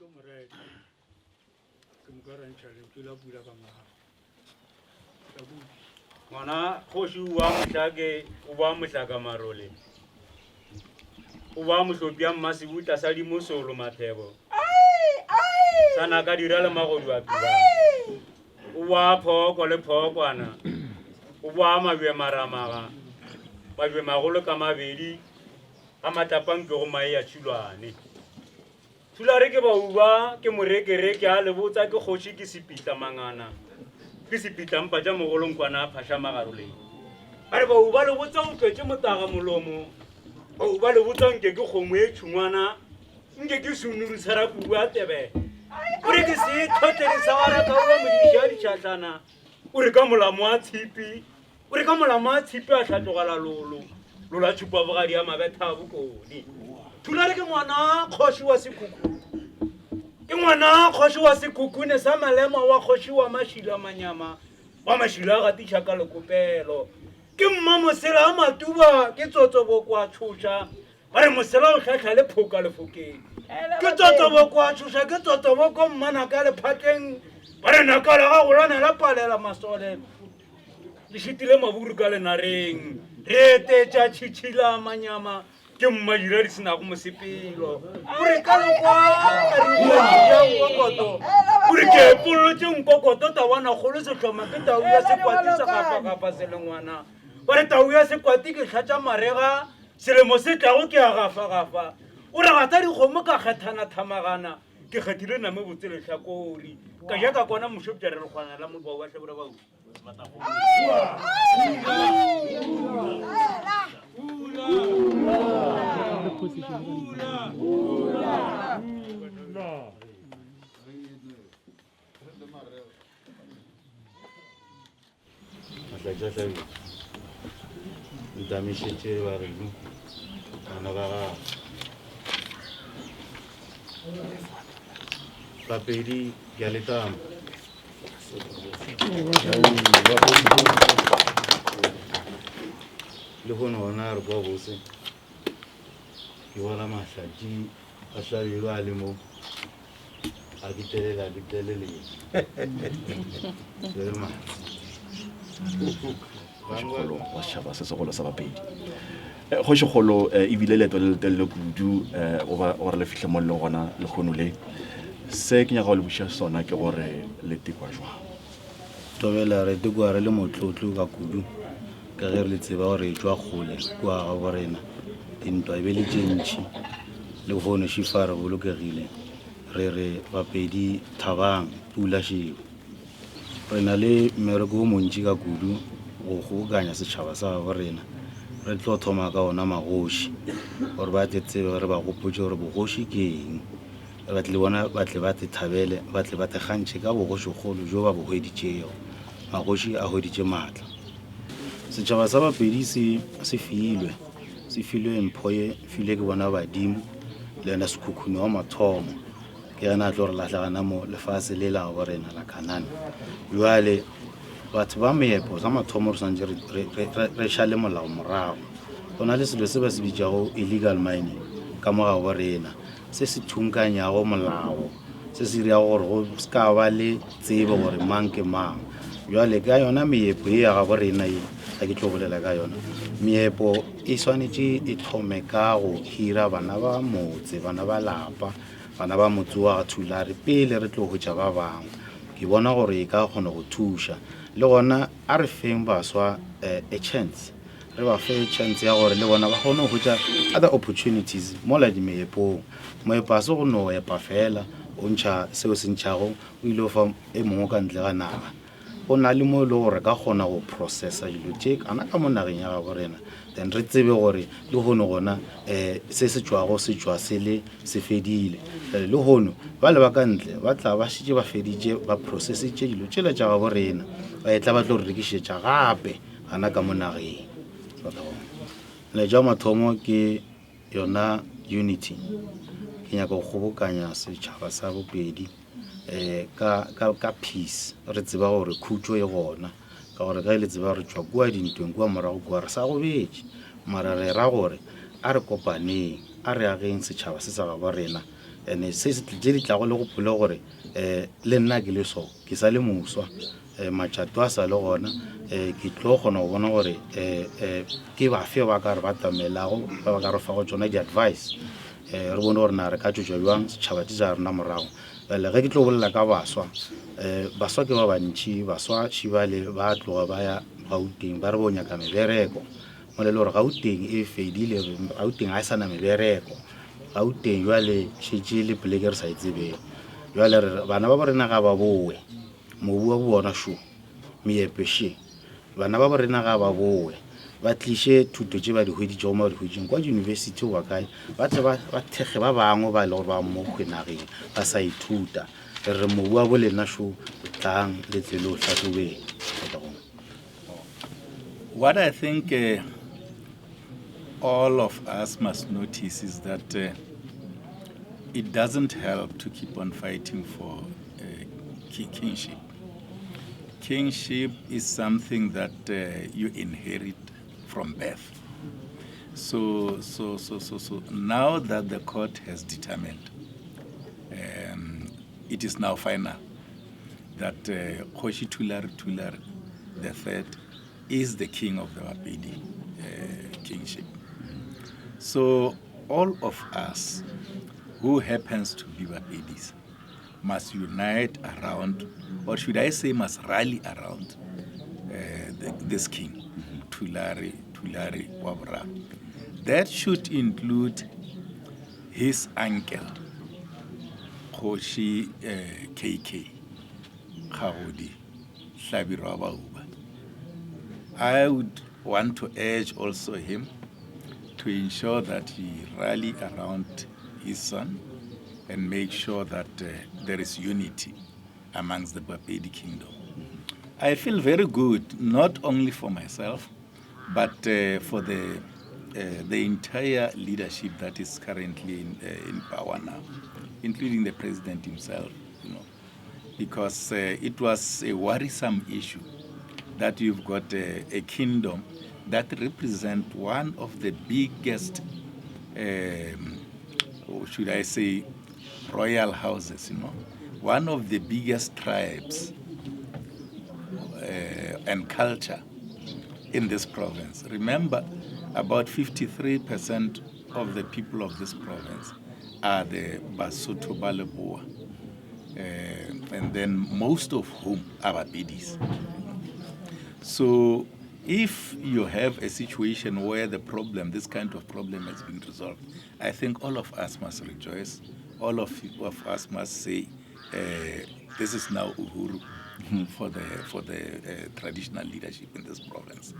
tlo mo reta ke moka ra ntšha lentswe la pula ka mago Ngwana kgoši o ba mohlake, o ba mohlaka marole. O ba mohlopi a mmasebutla sa dimosolo mathebo. Sa naka dira le magodu a tuba. O ba phooko le phookwana. O ba mabje maramaga. Mabje magolo ka mabedi. A matlapa nke go mae ya tšhilwane. Thulare ke bauba ke morekereke a le botsa ke kgoši ke sepitla mangana ke sepitla mpa tša mogolo nkwana a phasha magaroleng ba re bauba le botsa o tletše motaga molomo bauba le botsa nke ke kgomo e tšhungwana nke ke sunuru sa rakubu a tebe o re ke se tlhotlele sa wa rakaua modiši a ditšhahlana o re ka molamo wa tshipi O re ka molamo a tshipi a hlatlogela lolo, lolo a tšhupa bogadi a mabetha a bokone. Thulare ke ngwana kgoši wa sekhukhu. Ke ngwana kgoši wa sekhukhune sa malema wa kgoši wa mašila manyama wa mašila a gatiša ka lekopelo. Ke mma mosela a matuba ke tsotsobokwa tšhoša Ba re mosela o hlahla le phoka lefokeng. Ke tsotsoboko a tšhoša ke tsotsoboko mmanaka lephatleng. Ba re naka la gago lona la palela masole. Le šitile maburu ka lenareng. Re etetša tšhitšhila manyama ke mmadira di senago mosepelo. O re ka lekwa re bua nkokoto. O re ke epollotše nkokoto tawana kgolo sehloma ke tau ya sekwati sa gafagafa selengwana. Ba re tau ya sekwati ke hlatša marega Selemo se tlago ke a gafagafa. O re gata dikgomo ka kgethana thamagana. Ke kgethile name botse lehlakori. Ka ja ka kwana mošopša re lekgwana la mobau wa hlabura bau. Mahlatšahlabile ntamišetše ba geno bana ba gago Bapedi ke a le tama. Lehono gona re kwa bose ke bona mahlatši a hlabirwa a le mo A ke telele, a ke telele. Kgošikgolo wa setšhaba se segolo sa Bapedi. Eh, Kgošikgolo eh, e bile leeto le letelele kudu eh, goba gore le fihle mo le leng gona lehono le. Se ke nyaka go le buša sona ke gore le tekwa jwang? Thobela re tekwa re le motlotlo ka kudu ka ge re le tseba gore e tšwa kgole kua ga borena dintwa e be le tše ntši lehono šifa re bolokegile Re re Bapedi thabang, pula šeo. Re na le mmereko wo montši ka kudu go kgobokanya setšhaba sa gabo rena. Re tlo thoma ka ona magoši gore ba tle tsebe, re ba gopotše gore bogoši ke eng. Ba tle bona ba tle ba te thabele, ba tle ba te kgantšhe ka bogošikgolo bjo ba bo hweditšego. Magoši a hweditše maatla. Setšhaba sa Bapedi se se filwe. Se filwe mpho ye filwe ke bona badimo le yena Sekhukhune wa mathomo ke yena a tlo re lahla gana mo lefase le la gabo rena la Kanana. Bjale batho ba meepo sa mathomo re swantše re šale molao morago. Go na le selo se ba se bitšago illegal mining ka mo gabo rena se se thunkanyago molao se se dirago gore go se ka ba le tsebo gore mang ke mang. Bjale ka yona meepo ye ya gabo rena ye ga ke tlo bolela ka yona, meepo e swanetše e thome ka go hira bana ba motse, bana ba lapa, bana ba motse wa ga Thulare pele re tlo hwetša ba bangwe. Ke bona gore e ka kgona go thuša. Le gona a re feng baswa a chance, re ba fe chance ya gore le bona ba kgone go hwetša other opportunities mola dimeepong. Moepo ga se go no epa fela o ntšha seo se ntšhago o ile go fa e mongwe ka ntle ga naga. Go na le mo e le gore re ka kgona go processa dilo tše gana ka mo nageng ya gabo rena then re tsebe gore lehono gona um se se tšwago se tšwa se le se fedile. Bjale lehono ba le ba ka ntle ba tla ba šetše ba feditše ba processitše dilo tšela tša gabo rena ba etla ba tlo re rekišetša gape gana ka mo nageng. Molaetša wa mathomo ke yona unity. Ke nyaka go kgobokanya setšhaba sa Bopedi um ka, ka, ka peace. Re tseba gore khutšo e gona, ka gore ge le tseba re tšwa kua dintweng kua morago kua re sa gobetše. Mara re ra gore a re kopaneng, a re ageng setšhaba se sa gabo rena. And se se tše di tlago le gopole gore um le nna ke le so, ke sa le moswa, um matšato a sa le gona, um ke tlo kgona go bona gore um um ke bafe ba ka re batamelago, ba ba ka re fago tšona di-advice, um re bone gore na re ka tšwetša bjang setšhaba tše tša rena morago. Bjale ge ke tlo bolela ka baswa, um baswa ke ba bantši, baswa šibale ba tloga ba ya Gauteng ba re bo nyaka mebereko, mola e le gore Gauteng e fedile, Gauteng ga e sa na mebereko, Gauteng jwale šetše e le poleke re sa e tsebego. Jwale re re bana ba bo rena ga ba bowe, mobu wa bona šo, meepo še, bana ba bo rena ga ba bowe, ba tliše thuto tše ba di hweditšego mo ba di hweditšeng kwa university goba kae, ba tle ba ba thekge ba bangwe ba e le gore ba mo kgwe nageng ba sa ithuta. Re re mobu wa bo lena šo, tlang le tle le o hlahlobeng. What I think uh, all of us must notice is that uh, it doesn't help to keep on fighting for uh, kingship. Kingship is something that uh, you inherit from birth. So, so, so, so, so now that the court has determined, um, it is now final that uh, Kgoši Thulare Thulare the third is the king of the Bapedi uh, kingship. So all of us who happens to be Bapedis must unite around, or should I say must rally around uh, the, this king, Thulare Thulare wa boraro. That should include his uncle, Kgoši uh, KK Kgagodi Hlabirwa Bauba. I would want to urge also him to ensure that he rally around his son and make sure that uh, there is unity amongst the Bapedi kingdom. I feel very good, not only for myself, but uh, for the uh, the entire leadership that is currently in, uh, in power now, including the president himself, you know, because uh, it was a worrisome issue that you've got a, a kingdom that represent one of the biggest, um, or should I say, royal houses, you know, one of the biggest tribes uh, and culture in this province. Remember, about 53% of the people of this province are the Basotho ba Leboa, uh, and then most of whom are Bapedis. So if you have a situation where the problem, this kind of problem has been resolved, I think all of us must rejoice. All of, of us must say, uh, this is now Uhuru for the, for the uh, traditional leadership in this province.